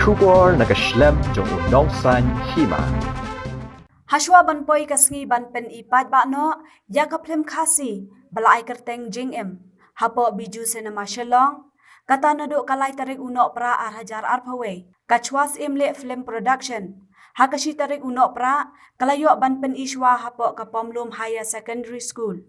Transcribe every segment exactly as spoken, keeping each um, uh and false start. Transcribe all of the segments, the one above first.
Khubor na ka shlem jong u nongsan hima. Hashwa ban poi ka sngi ban pyni paidbah noh ïa ka film Khasi ba la ai kyrteng Jingim hapoh Bijou Cinema Shillong, kata naduh ka lai tarik u Nohprah ar hajar arphew wei, ka Chwa Syiem Leh Film Production ha ka shi tarik u Nohprah ka la ïoh ban pyni shwa hapoh ka Pomlum Higher Secondary School.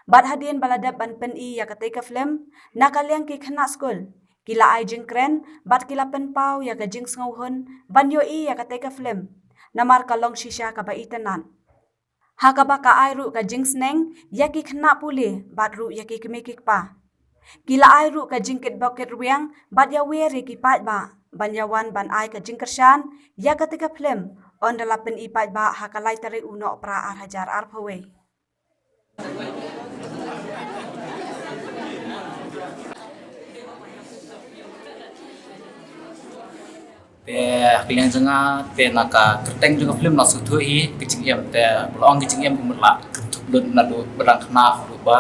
Bad hadien ba la dep ban pyni ïa katei ka film, na ka liang ki khynnah skul ki la ai jingkren bad ki la pynpaw ïa ka jingsngewhun ban ïohi ïa katei ka film, namar ka long shisha kaba itynnad. Ha kaba ka ai ruh ka jingsneng ïa ki khynnah pule bad ruh ïa ki kmie ki kpa. Ki la ai ruh ka jingkitbok kitrwiang bad ïawer ïa ki paidbah ban ïawan ban ai ka jingkyrshan ïa katei ka film, ynda la pyni paidbah ha ka lai tarik u Nohprah ar hajar arphew wei. Te ha ka liang jong nga, te na ka kyrteng jong ka film la sngewthuh hi ka Jingim, te ba la ong ka Jingim ka mut la kynthup lut naduh ba dang khynnah haduh ba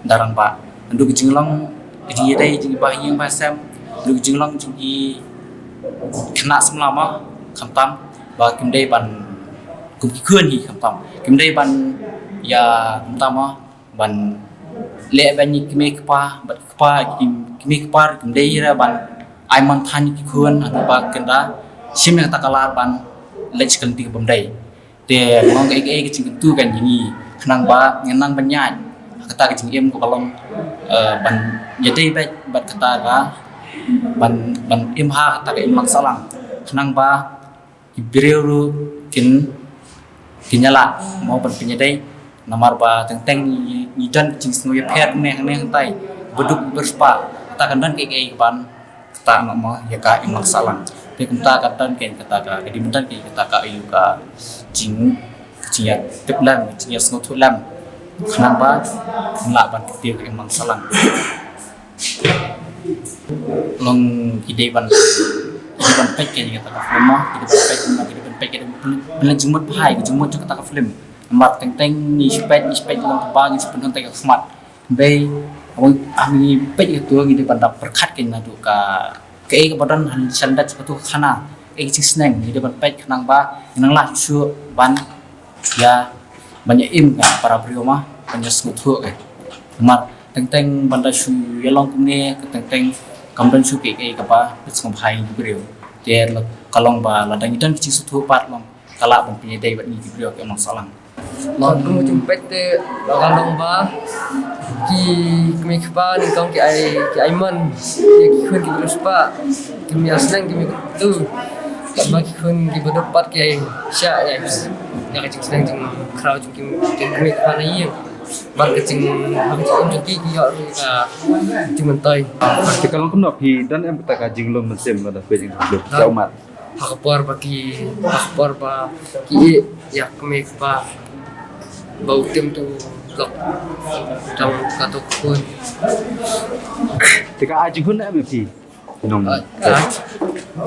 dang rangbah. Naduh ka jinglong ka jingïadei jong i bah ïing bah sem, naduh ka jinglong jong i khynnah samla ma, khamtam ba kim dei ban, kum ki khun hi khamtam, kim dei ban ïa, khamtam ma, ban leh ban ïa ki kmie ki kpa, bad ki kpa, ki kmie ki kpa kim dei ruh ban ai man than ïa ki khun, haduh ba kin da shim ïa kata ka lad ban leit sha ka lynti kaba ym dei. Te nga ong kaei kaei ka jingkyntu kan jong ngi, khnang ba ngin nang ban ïaid ha kata ka Jingim kaba long, eh, ban ïadei beit bad kata ka, ban, ban im ha kata ka imlang sahlang, khnang ba ki briew ruh kin, kin ïalah mo ban pynïadei, namar ba teng teng ngi, ngi don ka jingsngew ïapher ne ne hangtai, ba duk ba riewspah, kata kan don kaei kaei ban ktah noh mo ïa ka imlang sahlang. Te kumta ka don kaei kata ka, ka dei mynta kaei kata ka, aïu ka jing, jingïatiplem, jingïasngewthuh lem, khnang ba ngin lah ban kyntiew ka imlang sahlang. Long ki dei ban, ki dei ban peit ka ïa kata ka film mo, ki dei ban peit, ki dei ban peit, ki dei ban peit, ki dei ban peit, ki dei ban peit ka jingmut bha, ka jingmut jong kata ka film. Namar teng teng ngi shu peit, ngi shu peit long ba ngi shu pynhun tai ka khmat. Bei, wan, ah, ngi peit ïa katu ngi dei ban da pyrkhat ka naduh ka, kaei kaba don ha sha lyndet sha katu ka khana, kaei ka jingsneng, ngi dei ban peit khnang ba ngin nang lah shuh ban ïa, ban ïa im ka para briew ma, ban ïa sngewthuh ka. Namar teng teng ban da shu ïa long kumne, ka teng teng kam don shuh kaei kaei kaba pynsngewbha ïa ki briew. Te la, ka long ba lada ngi don ka jingsngewthuh pat long ka lah ban pynïadei bad ngi ki briew ka imlang sahlang. Long kum jingpeit te la ka long ba ki kmie ki kpa nyngkong ki ai, ki ai man ïa ki khun kiba riewspah, kim ïasneng, kim ïakyntu. Katba ki khun kiba duk pat ki ai shah ïa, ïa ka jingsneng jingkhraw jong ki, ki kmie ki kpa na ïing. Bad ka jing, ha ka jingim jong ki ki ïoh ruh ka jingmyntoi. Te ka long kumno, phi don em kata ka jinglong mynsiem lada phi jingkhraw jong ki? Ha ka por ba ki, ha ka por ba ki ïeh ïa ka kmie kpa ba u tim tu lok jong kato ka khun. Te ka ai jinghun em ïa phi? Nong. Ah, ah.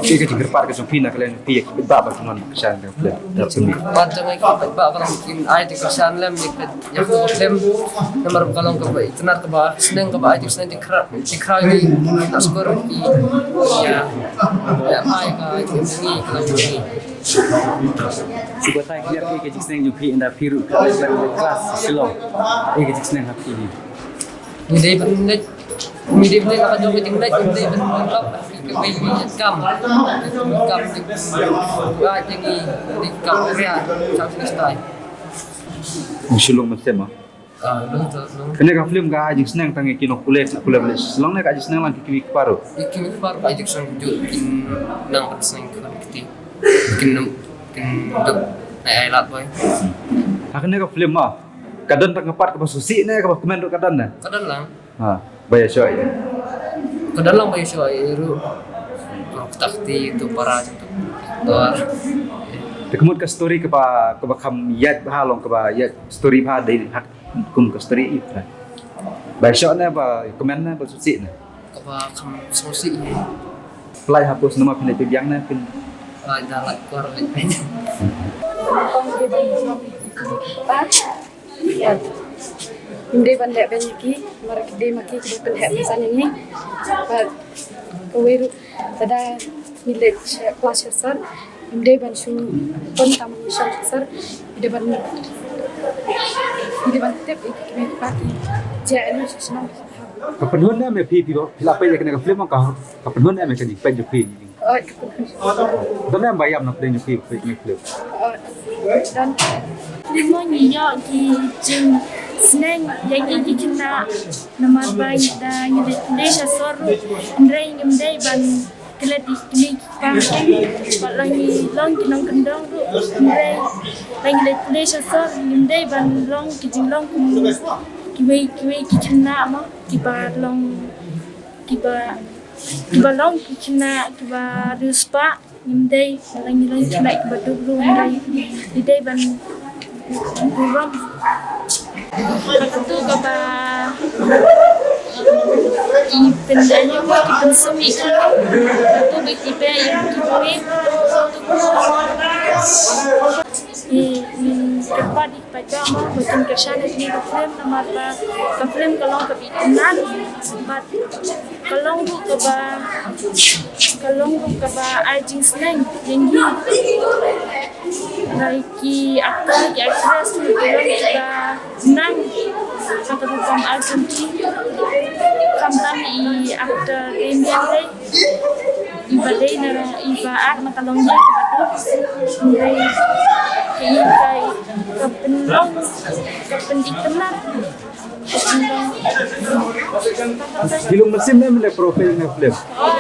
Te ka jingkyrpad ka jong phi na ka liang phi ïa ki paidbah ba kin wan kyrshan ïa ka film. Jingkyrpad jong nga ïa ki paidbah ba kin ai jingkyrshan lem ïa ka, ïa ka film. Namar ba ka long kaba itynnad, kaba sneng, kaba ai jingsneng jingkhraw, jingkhraw ïa ngi na skul ïa, ïa ai ka jingim jong ngi, ka long jong ngi. Shu batai khyndiat kaei ka jingsneng jong phi ynda phi ruh phi dei ban leit klas Shillong. Kaei ka jingsneng ha phi? Ngi dei ban leit, ngi dei ban leit la ka jong ka jingleit, ngi dei ban leit lok, ka wei ka kam. Kam, ka kam, ka kam, ka kam, ka kam. Ngi shu long mynsiem ah. Ah, long to, long. Kane ka film ka ai jingsneng tang ïa ki nongpule, nongpule ba leit Shillong ne ka ai jingsneng lang ki kmie ki kpa ruh? Ki kmie ki kpa ruh ai jingsneng, ju kin nang ban sneng ki khun kti. Kin nang, kin duk ai ai lad boi. Ha kane ka film ah, ka don tang ka part kaba sngewsih ne kaba kmen ruh ka don ne? Ka don lang. Ha, ba ïashoh ïa. Ka don lang ba ïashoh ïa ruh. Ruh kata kti tu para tu. Te ka mut ka story kaba, kaba kham ïaid bha long, kaba ïaid story bha dei ha kum ka story ïa phi. Ba ïashoh ne ba kmen ne ba sngewsih ne? Kaba kham sngewsih ïa. Phi leit hapoh cinema phi leit biang ne phi? Leit da leit kwar leit peit. Ym dei ban leh beiñ ïa ki, namar ki dei ma ki kiba pynheh pynsan ïa ngi. Bad kawei ruh, lada Ngi leit sha klas sha sar, ngim dei ban shu pun tang ban shu sha sar, ngi dei ban, ngi dei ban tip ïa ki kmie ki kpa ki jia ïa ngi sha shnong. Ka pynhun ne em ïa phi, phi ba, phi la peit ïa kane ka film ka, ka pynhun ne em ïa kane ka peit ïa phi? Oh, ka pynhun. Don ne em ba ïap na pdeng ïa phi, peit kane ka film? Oh, don. Ngi mo ngi ïoh ki jingsneng ïa ngi ki khynnah namar ba ngi da ngi leit pule sha sor ruh, hynrei ngim dei ban klet ïa ki kmie ki kpa. Bad la ngi long ki nongkyndong ruh, hynrei la ngi leit pule sha sor, ngim dei ban long ki jinglong kum kiwei kiwei ki khynnah mo, kiba long, kiba, kiba long ki khynnah kiba riewspah. Ngim dei, la ngi long ki khynnah kiba duk ruh, hynrei ngi dei ban burom. Katu kaba i pyn-, ïa ki pynsum ïa ki, katu ba ki pynbeit ïa ki kmie. I, i kyrpad ïa ki paidbah mo ba kin kyrshan ïa kane ka film namar ba ka film ka long kaba itynnad bad ka long ruh kaba, ka long ruh kaba ai jingsneng ïa ngi. Lai ki actor ki actress ruh ki long kiba nang ha ka rukom Arjun ki. Khamtam i actor Damien Ray, iba dei na, iba act na ka longdien kaba duk. Hynrei ka i, ka pynlong, ka pynitynnad. Ki long mynsiem ne em leh profile na film? Oh,